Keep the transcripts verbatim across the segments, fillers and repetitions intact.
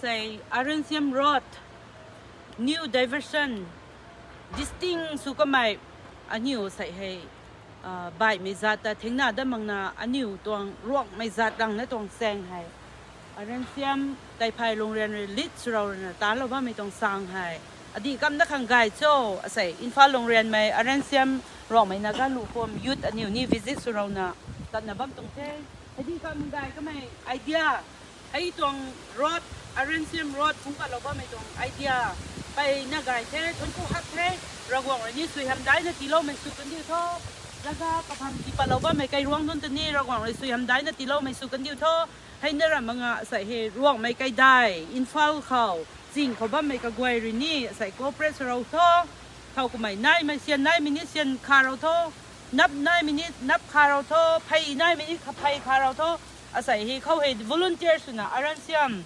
Sei R N C M Road, new diversion, distinct sw kamei, aniu sei hei, baihmei zat ta thingna dat makna aniu tuang Ruangmei zat rangna tuang chaeng hei R N C M Taiphai Lungrian rui lead swrou ruina talou bammei tuang sang hei, adih kam dat khang gay cho, asei Imphal Lungrianmei R N C M Ruangmei Naga Luhphuam youth aniu ni visit swrouna tatna bam tuang the. Adih kam gay kamei idea, hei tuang road, R N C M Road phungc patlou bammei tuang idea, peyna gay the, thuanc ku hak the. Ravguangc rui ni suaihiam daina tiiloumei sw kandiu tho. Zaga kapham tii patlou bammei kairuang nunc ta ni Ravguangc rui suaihiam daina tiiloumei sw kandiu tho. Heina ramh manga asei hei Ruangmei kaidai Imphal khou, ching khou bammei kaguay rui ni asei cooperate swrou tho. Thow kamei naimei syan naimei ni syan kharou tho, nap naimei ni nap kharou tho, phey naimei ni kha phey kharou tho. Asei hei khou hei volunteer swna R N C M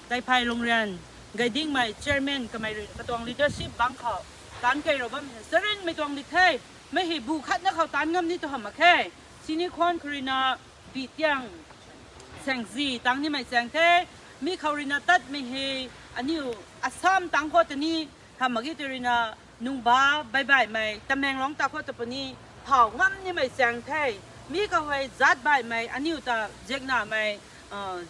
Taiphai Lungrian, Gaidingmei chairman kamei rui katuang leadership bangc khou taanc keirou bammei charinmei tuang di the. Mei hei bu khatna khou taanc ngam ni tu hamh mak khe. Sini khwan khou ruina Pitiang, Saengzi tang nimei chaeng the. Mi khou ruina tatmei hei aniu Assam tang khou ta ni hamh mak ge tw ruina Nungba, Baibaihmei, Tamenglong ta khou ta puni phau ngam nimei chaeng the. Mi khou hei zat baihmei aniu ta ziaknamei,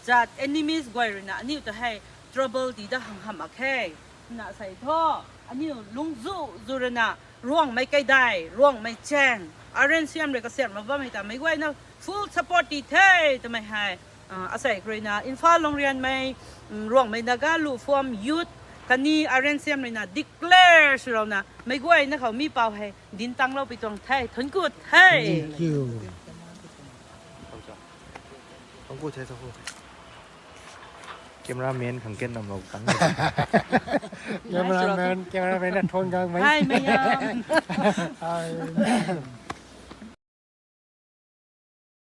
zat enemies guay ruina aniu ta hei trouble tii dat hamh hamh mak khe. Na sei thu, aniu lungzu zu ruina Ruangmei kaidai, Ruangmei chaeng, R N C M rui kasiamhlou bammei ta meic guayna full support tii the twmei hei, asei khou ruina Imphal Lungrianmei, Ruangmei Naga Luhphuam youth khatni R N C M ruina declare swrouna meic guayna khou mi pou hei dinc tangloupui tuang the. Thuanc ku the. Cameraman khang ken namlou tang. Cameraman, cameraman na thuan gangmei. Hi, Mayam.